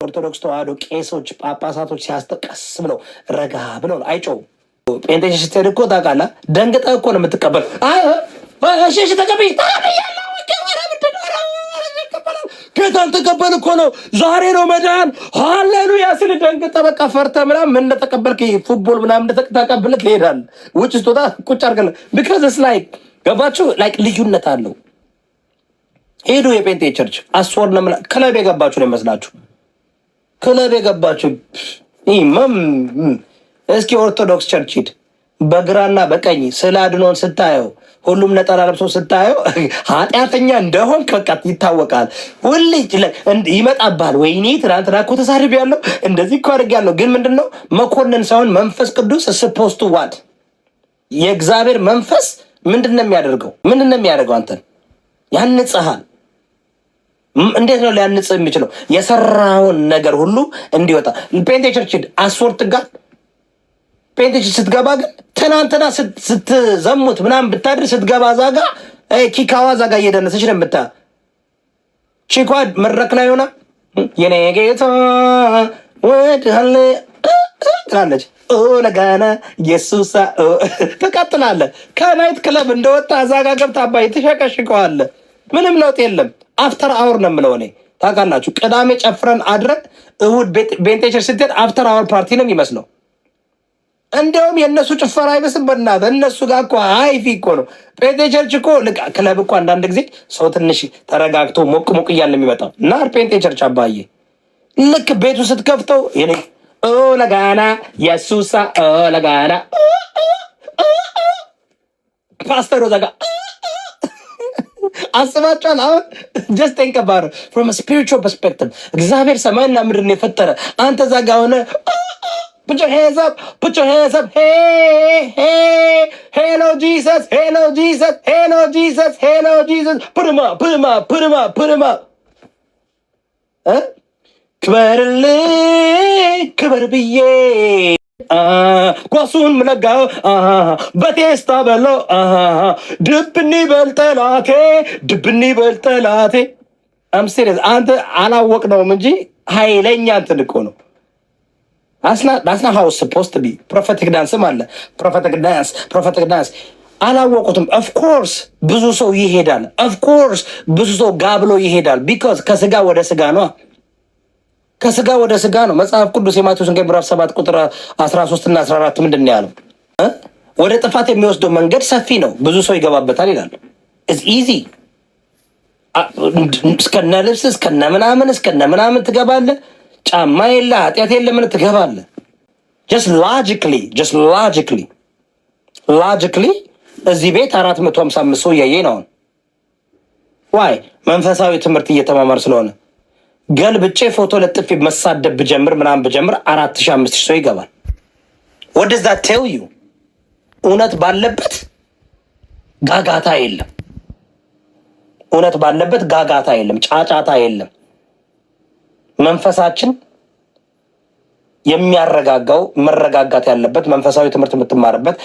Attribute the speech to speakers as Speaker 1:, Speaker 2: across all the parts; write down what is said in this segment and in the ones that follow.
Speaker 1: የኦርቶዶክስ ተዋህዶ ቄሶች፣ ጳጳሳቶች ሲያስተቀስ ብለው ረጋ ብለው አይጮውም። ጴንጤ ስትሄድ እኮ ታውቃለህ፣ ደንግጠህ እኮ ነው የምትቀበል። እሺ ተቀብዬ ተቀብያለሁ፣ ጌታን ተቀበል እኮ ነው፣ ዛሬ ነው መዳን፣ ሃሌሉያ ስል ደንግጠህ በቃ ፈርተህ ምናምን ምን እንደተቀበልክ football ምናምን እንደተቀበልክ ትሄዳለህ። ውጭ ስትወጣ ቁጭ አድርገህ because it's like ገባችሁ? Like ልዩነት አለው። ሄዱ የጴንጤ church አስወር ነው፣ ክለብ የገባችሁ ነው ይመስላችሁ። ክለብ የገባችሁ። እስኪ ኦርቶዶክስ church ሂድ። በግራና በቀኝ ስለ አድኖን ስታየው፣ ሁሉም ነጠላ ለብሶ ስታየው ኃጢአተኛ እንደሆን በቃ ይታወቃል። ሁሌ ይመጣብሃል። ወይኔ ትናንትና እኮ ተሳድቤያለሁ፣ እንደዚህ እኮ አድርጌያለሁ። ግን ምንድን ነው፣ መኮንን ሳይሆን መንፈስ ቅዱስ supposed to what? የእግዚአብሔር መንፈስ ምንድን ነው የሚያደርገው? ምንድን ነው የሚያደርገው? አንተን ያንጽሃል። እንዴት ነው ሊያንጽ የሚችለው? የሰራውን ነገር ሁሉ እንዲወጣ። ጴንጤ church አስወርት ጋር ጴንጤ ስትገባ ግን ትናንትና ስትዘሙት ምናምን ብታድር ስትገባ ዛጋ ኪካዋ ዛጋ እየደነሰች ነው የምታ ቺኳ መድረክ ላይ ሆና የኔ ጌታ ወድሃለ ትላለች። ለጋና ኢየሱሳ ትቀጥላለህ። ከ night club እንደወጣ እዛ ጋ ገብታ አባይ ትሸቀሽቀዋለህ። ምንም ለውጥ የለም። After hour ነው የምለው እኔ፣ ታውቃላችሁ። ቅዳሜ ጨፍረን አድረን እሁድ ጴንጤ church ስትሄድ after hour party ነው የሚመስለው። እንዲያውም የእነሱ ጭፈራ አይመስልም። በእናትህ እነሱ ጋር እኮ ሃይፊ እኮ ነው። ጴንጤ church እኮ ክለብ እኮ አንዳንድ ጊዜ ሰው ትንሽ ተረጋግቶ ሞቅ ሞቅ እያለ የሚመጣው እና ጴንጤ church አባዬ ልክ ቤቱ ስትከፍተው ለጋና የሱሳ ለጋና ፓስተሩ እዛ ጋር አስባችኋል? አሁን just think about it from a spiritual perspective። እግዚአብሔር ሰማይና ምድርን የፈጠረ፣ አንተ እዛ ጋር ሆነ put your hands up, put your hands up, hey, hey, hello Jesus, hello Jesus, hello Jesus, hello Jesus, put him up, put him up, put him up, put him up። ክበርልኝ ክበር ብዬ ኳሱን ምለጋው በቴስታ በለው፣ ድብኒ በል ጠላቴ፣ ድብኒ በል ጠላቴ። I'm serious። አንተ አላወቅነውም እንጂ ኃይለኛ እንትን እኮ ነው። That's not how it's supposed to be። Prophetic dance ም አለ። Prophetic dance፣ prophetic dance አላወቁትም። Of course ብዙ ሰው ይሄዳል። Of course ብዙ ሰው ጋብሎ ይሄዳል። Because ከስጋ ወደ ስጋ ነው። ከስጋ ወደ ስጋ ነው። መጽሐፍ ቅዱስ የማቴዎስ ወንጌል ምዕራፍ 7 ቁጥር 13 እና 14 ምንድን ነው ያለው? ወደ ጥፋት የሚወስደው መንገድ ሰፊ ነው፣ ብዙ ሰው ይገባበታል ይላል። It's easy። እስከነ ልብስ፣ እስከነ ምናምን፣ እስከነ ምናምን ትገባለህ። ጫማ የለ፣ ኃጢአት የለ፣ ምን ትገባለህ። Just logically, just logically, logically እዚህ ቤት 455 ሰው እያየኝ ነው። Why? መንፈሳዊ ትምህርት እየተማማር ስለሆነ። ገልብጬ ፎቶ ለጥፌ መሳደብ ብጀምር ምናምን ብጀምር 4000 5000 ሰው ይገባል። What does that tell you? እውነት ባለበት ጋጋታ የለም። እውነት ባለበት ጋጋታ የለም፣ ጫጫታ የለም። መንፈሳችን የሚያረጋጋው፣ መረጋጋት ያለበት መንፈሳዊ ትምህርት የምትማርበት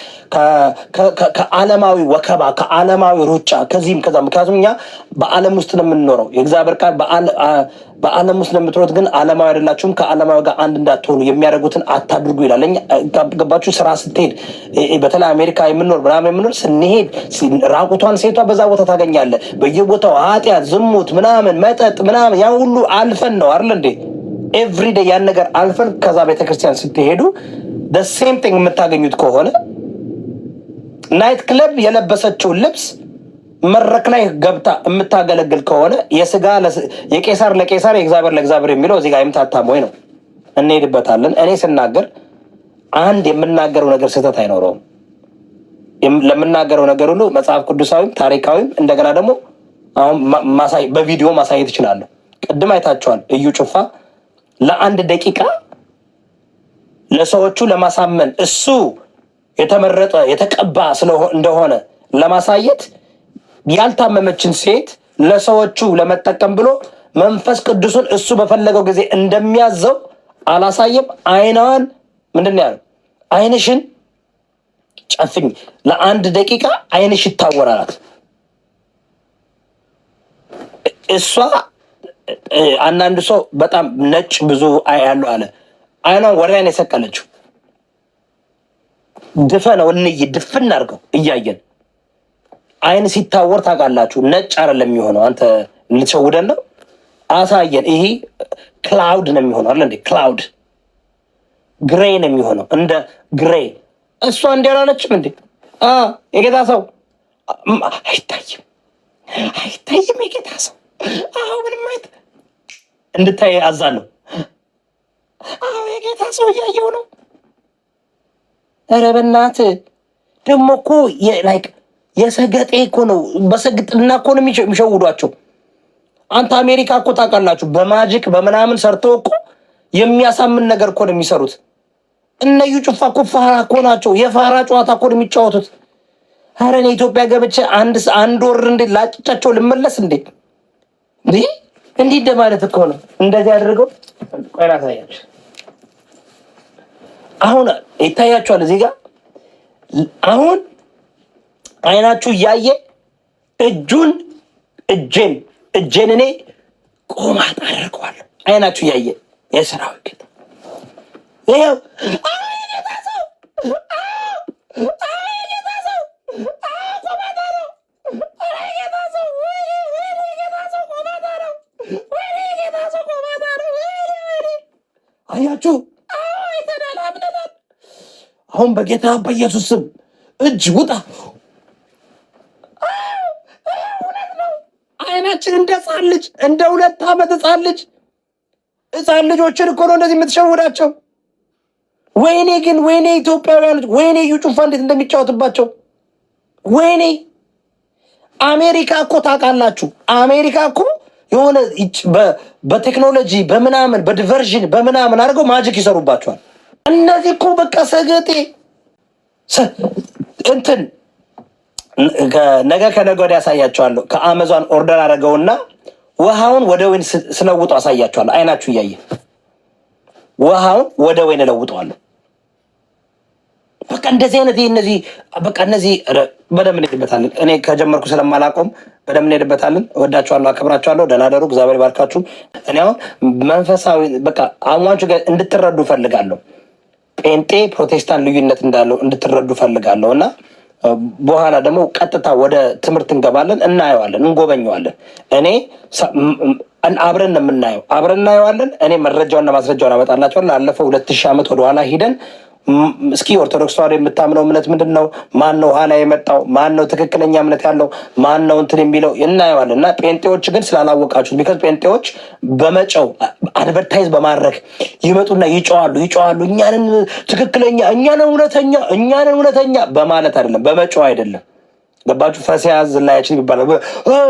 Speaker 1: ከዓለማዊ ወከባ፣ ከዓለማዊ ሩጫ፣ ከዚህም ከዛ። ምክንያቱም እኛ በዓለም ውስጥ ነው የምንኖረው። የእግዚአብሔር ቃል በዓለም ውስጥ ነው የምትኖሩት፣ ግን ዓለማዊ አይደላችሁም፣ ከዓለማዊ ጋር አንድ እንዳትሆኑ የሚያደርጉትን አታድርጉ ይላል። ገባችሁ? ስራ ስትሄድ በተለይ አሜሪካ የምንኖር ምናምን የምንኖር ስንሄድ ራቁቷን ሴቷ በዛ ቦታ ታገኛለህ። በየቦታው ኃጢአት፣ ዝሙት፣ ምናምን፣ መጠጥ ምናምን፣ ያን ሁሉ አልፈን ነው አይደል እንዴ? Everyday ያን ነገር አልፈን ከዛ ቤተክርስቲያን ስትሄዱ same thing የምታገኙት ከሆነ፣ night club የለበሰችው ልብስ መድረክ ላይ ገብታ የምታገለግል ከሆነ የስጋ የቄሳር ለቄሳር የእግዚአብሔር ለእግዚአብሔር የሚለው እዚህ ጋር የምታታም ወይ ነው። እንሄድበታለን። እኔ ስናገር አንድ የምናገረው ነገር ስህተት አይኖረውም። ለምናገረው ነገር ሁሉ መጽሐፍ ቅዱሳዊም ታሪካዊም እንደገና ደግሞ አሁን በቪዲዮ ማሳየት እችላለሁ። ቅድም አይታችኋል። እዩ ጩፋ ለአንድ ደቂቃ ለሰዎቹ ለማሳመን፣ እሱ የተመረጠ የተቀባ እንደሆነ ለማሳየት፣ ያልታመመችን ሴት ለሰዎቹ ለመጠቀም ብሎ መንፈስ ቅዱሱን እሱ በፈለገው ጊዜ እንደሚያዘው አላሳየም። አይኗን ምንድን ነው ያለው? አይንሽን ጨፍኝ፣ ለአንድ ደቂቃ አይንሽ ይታወራላት። እሷ አንዳንድ ሰው በጣም ነጭ ብዙ ያለው አለ። አይኗን ወደ ላይ ነው የሰቀለችው። ድፈነው እንይ፣ ድፍን አድርገው እያየን። አይን ሲታወር ታውቃላችሁ፣ ነጭ አይደለም የሚሆነው። አንተ ልትሸውደን ነው? አሳየን። ይሄ cloud ነው የሚሆነው አለ እንዴ? Cloud gray ነው የሚሆነው፣ እንደ gray። እሷ እንዲህ አላለችም እንዴ? የጌታ ሰው አይታይም፣ አይታይም። የጌታ ሰው አሁ ምንም አይት እንድታይ አዛለሁ። አዎ የጌታ ሰው እያየው ነው። ኧረ በእናትህ ደግሞ እኮ like የሰገጤ እኮ ነው። በሰግጥና እኮ ነው የሚሸውዷቸው። አንተ አሜሪካ እኮ ታውቃላችሁ፣ በ magic በምናምን ሰርተው እኮ የሚያሳምን ነገር እኮ ነው የሚሰሩት። እነ እዩ ጩፋ እኮ ፋራ እኮ ናቸው። የፋራ ጨዋታ እኮ ነው የሚጫወቱት። ኧረ እኔ ኢትዮጵያ ገብቼ አንድ ወር እንዴ ላጭጫቸው ልመለስ እንዴ? እንዲህ እንዲህ እንደማለት እኮ ነው። እንደዚህ አድርገው ቆይ ላሳያችሁ። አሁን ይታያችኋል እዚህ ጋር። አሁን አይናችሁ እያየ እጁን እጄን እኔ ቆማጣ አደርገዋለሁ። አይናችሁ እያየ የሰራዊት ጌታ ይኸው፣ የጌታ ሰው፣ የጌታ ሰው ቆማጣ ነው። የጌታ ሰው፣ የጌታ ሰው ቆማጣ ነው። የጌታ ሰው ቆማጣ ነው። አያችሁ፣ አይተናል፣ አምነናል። አሁን በጌታ በኢየሱስ ስም እጅ ውጣ። እውነት ነው። አይናችን እንደ ህፃን ልጅ፣ እንደ 2 ዓመት ህፃን ልጅ፣ ህፃን ልጆችን እኮ ነው እንደዚህ የምትሸውዳቸው። ወይኔ ግን ወይኔ ኢትዮጵያውያኖች፣ ወይኔ እዩ ጩፋ እንዴት እንደሚጫወትባቸው። ወይኔ አሜሪካ እኮ ታውቃላችሁ፣ አሜሪካ እኮ የሆነ በቴክኖሎጂ በምናምን በ diversion በምናምን አድርገው magic ይሰሩባቸዋል። እነዚህ እኮ በቃ ሰገጤ እንትን ነገ ከነገ ወዲያ ያሳያቸዋለሁ። ከ Amazon order አደረገውና ውሃውን ወደ ወይን ስለውጡ አሳያቸዋለሁ። አይናችሁ እያየ ውሃውን ወደ ወይን እለውጠዋለሁ። በቃ እንደዚህ አይነት እነዚህ በቃ እነዚህ በደንብ እንሄድበታለን። እኔ ከጀመርኩ ስለማላቆም በደንብ እንሄድበታለን። እወዳችኋለሁ፣ አከብራችኋለሁ። ደህና ደሩ። እግዚአብሔር ይባርካችሁ። እኔ አሁን መንፈሳዊ በቃ አሟንቹ እንድትረዱ እፈልጋለሁ። ጴንጤ ፕሮቴስታንት ልዩነት እንዳለው እንድትረዱ እፈልጋለሁ እና በኋላ ደግሞ ቀጥታ ወደ ትምህርት እንገባለን፣ እናየዋለን፣ እንጎበኘዋለን። እኔ አብረን ነው የምናየው፣ አብረን እናየዋለን። እኔ መረጃውና ማስረጃውን አመጣላቸዋለሁ። ላለፈው 2000 ዓመት ወደኋላ ሂደን እስኪ ኦርቶዶክስ ተዋሕዶ የምታምነው እምነት ምንድን ነው? ማን ነው ኋላ የመጣው? ማን ነው ትክክለኛ እምነት ያለው? ማን ነው እንትን የሚለው እናየዋለን። እና ጴንጤዎች ግን ስላላወቃችሁት፣ because ጴንጤዎች በመጮህ advertise በማድረግ ይመጡና ይጮዋሉ ይጮዋሉ። እኛንን ትክክለኛ፣ እኛንን እውነተኛ፣ እኛንን እውነተኛ በማለት አይደለም፣ በመጮህ አይደለም። ገባችሁ? ፈሲያዝ ላያችን ይባላል።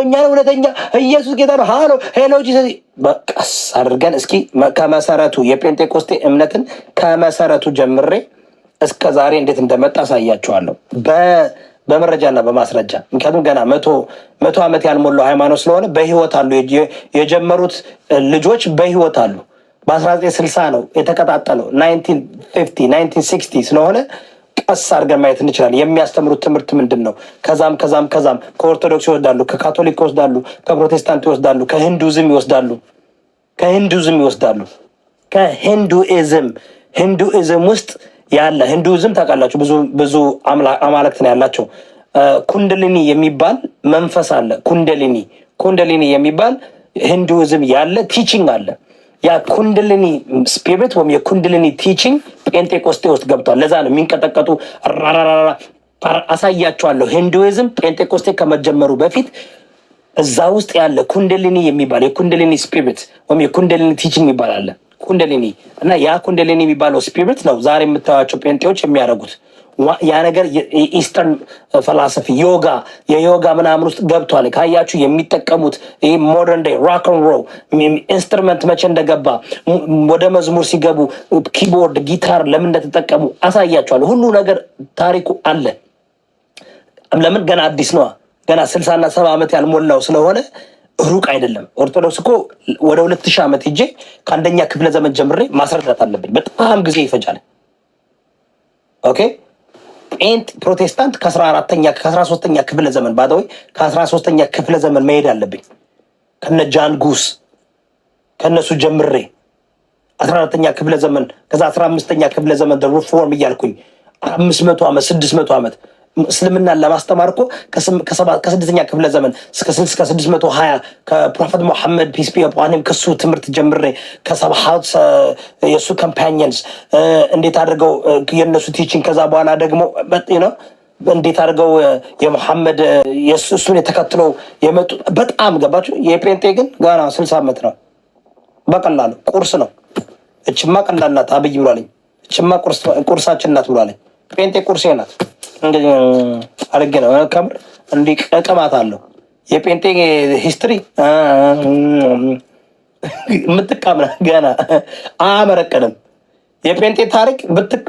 Speaker 1: እኛን እውነተኛ፣ ኢየሱስ ጌታ ነው። ሃሎ hello Jesus። በቀስ አድርገን እስኪ ከመሰረቱ የጴንጤቆስቴ እምነትን ከመሰረቱ ጀምሬ እስከ ዛሬ እንዴት እንደመጣ አሳያችኋለሁ በመረጃና በማስረጃ። ምክንያቱም ገና 100 ዓመት ያልሞላው ሃይማኖት ስለሆነ በህይወት አሉ። የጀመሩት ልጆች በህይወት አሉ። በ1960 ነው የተቀጣጠለው፣ 1950 1960 ስለሆነ ቀስ አድርገን ማየት እንችላለን። የሚያስተምሩት ትምህርት ምንድን ነው? ከዛም ከዛም ከዛም ከኦርቶዶክስ ይወስዳሉ፣ ከካቶሊክ ይወስዳሉ፣ ከፕሮቴስታንት ይወስዳሉ፣ ከሂንዱዝም ይወስዳሉ፣ ከሂንዱዝም ይወስዳሉ። ከ Hinduism፣ Hinduism ውስጥ ያለ፣ ሂንዱዝም ታውቃላችሁ፣ ብዙ ብዙ አማልክት ነው ያላቸው። ኩንደሊኒ የሚባል መንፈስ አለ። ኩንደሊኒ የሚባል ሂንዱዝም ያለ teaching አለ። ያ ኩንደሊኒ spirit ወይም የኩንደሊኒ teaching ጴንጤቆስጤ ውስጥ ገብቷል። ለዛ ነው የሚንቀጠቀጡ። ራራራ አሳያቸዋለሁ። ሂንዱይዝም ጴንጤቆስጤ ከመጀመሩ በፊት እዛ ውስጥ ያለ ኩንደሊኒ የሚባል የኩንደሊኒ spirit ወይም የኩንደሊኒ teaching የሚባል አለ። ኩንደሊኒ እና ያ ኩንደሊኒ የሚባለው spirit ነው ዛሬ የምታዩቸው ጴንጤዎች የሚያደርጉት። ያ ነገር የ Eastern philosophy፣ ዮጋ፣ የዮጋ ምናምን ውስጥ ገብቷል። ካያችሁ የሚጠቀሙት ይህ modern day rock and roll instrument መቼ እንደገባ፣ ወደ መዝሙር ሲገቡ keyboard፣ ጊታር ለምን እንደተጠቀሙ አሳያችኋለሁ። ሁሉ ነገር ታሪኩ አለ። ለምን ገና አዲስ ነዋ። ገና 60ና 70 ዓመት ያልሞላው ስለሆነ ሩቅ አይደለም። ኦርቶዶክስ እኮ ወደ 2000 ዓመት ሄጄ ከአንደኛ ክፍለ ዘመን ጀምሬ ማስረዳት አለብኝ። በጣም ጊዜ ይፈጃል። Okay፣ ጴንጥ ፕሮቴስታንት ከ14ኛ ከ13ኛ ክፍለ ዘመን by the way ከ13ኛ ክፍለ ዘመን መሄድ አለብኝ ከነ ጃን ጉስ። ከእነሱ ጀምሬ 14ኛ ክፍለ ዘመን፣ ከዛ 15ኛ ክፍለ ዘመን ሪፎርም እያልኩኝ 500 ዓመት፣ 600 ዓመት እስልምናን ለማስተማር እኮ ከስድስተኛ ክፍለ ዘመን እስከ 620 ከ Prophet ሙሐመድ peace be upon him ከሱ ትምህርት ጀምሬ፣ ከሰብሓት የእሱ companions እንዴት አድርገው የእነሱ teaching፣ ከዛ በኋላ ደግሞ ነው እንዴት አድርገው የሙሐመድ እሱን የተከትለው የመጡ በጣም ገባችሁ። የጴንጤ ግን ገና 60 ዓመት ነው። በቀላሉ ቁርስ ነው። እችማ ቀላል ናት አብይ ብሏለኝ። እችማ ቁርሳችን ናት ብሏለኝ። ጴንጤ ቁርሴ ናት። እንግዲህ አድርጌ ነው ከምር እንዲህ ቅማት አለው። የጴንጤ history የምትቃም ገና አያመረቅንም። የጴንጤ ታሪክ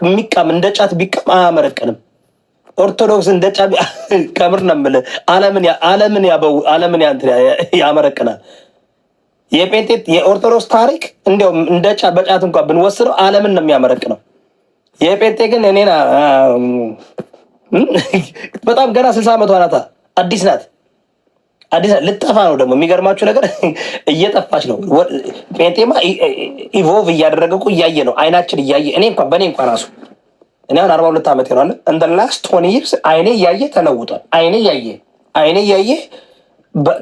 Speaker 1: የሚቃም እንደ ጫት ቢቃም አያመረቅንም። ኦርቶዶክስ እንደ ጫት ከምር ነው የምልህ፣ ዓለምን ያበው ዓለምን ያመረቅናል። የጴንጤ የኦርቶዶክስ ታሪክ እንዲያውም እንደ ጫት በጫት እንኳን ብንወስደው ዓለምን ነው የሚያመረቅነው። የጴንጤ ግን እኔን በጣም ገና 60 ዓመቷ ናታ። አዲስ ናት። አዲስ ናት። ልጠፋ ነው ደግሞ። የሚገርማችሁ ነገር እየጠፋች ነው። ጴንጤማ evolve እያደረገ እኮ እያየ ነው። አይናችን እያየ እኔ እንኳን በእኔ እንኳን ራሱ እኔ አሁን 42 ዓመት ይሆናል። In the last 20 years አይኔ እያየ ተለውጧል። አይኔ እያየ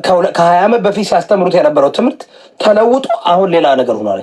Speaker 1: ከ20 ዓመት በፊት ሲያስተምሩት የነበረው ትምህርት ተለውጦ አሁን ሌላ ነገር ሆኗል።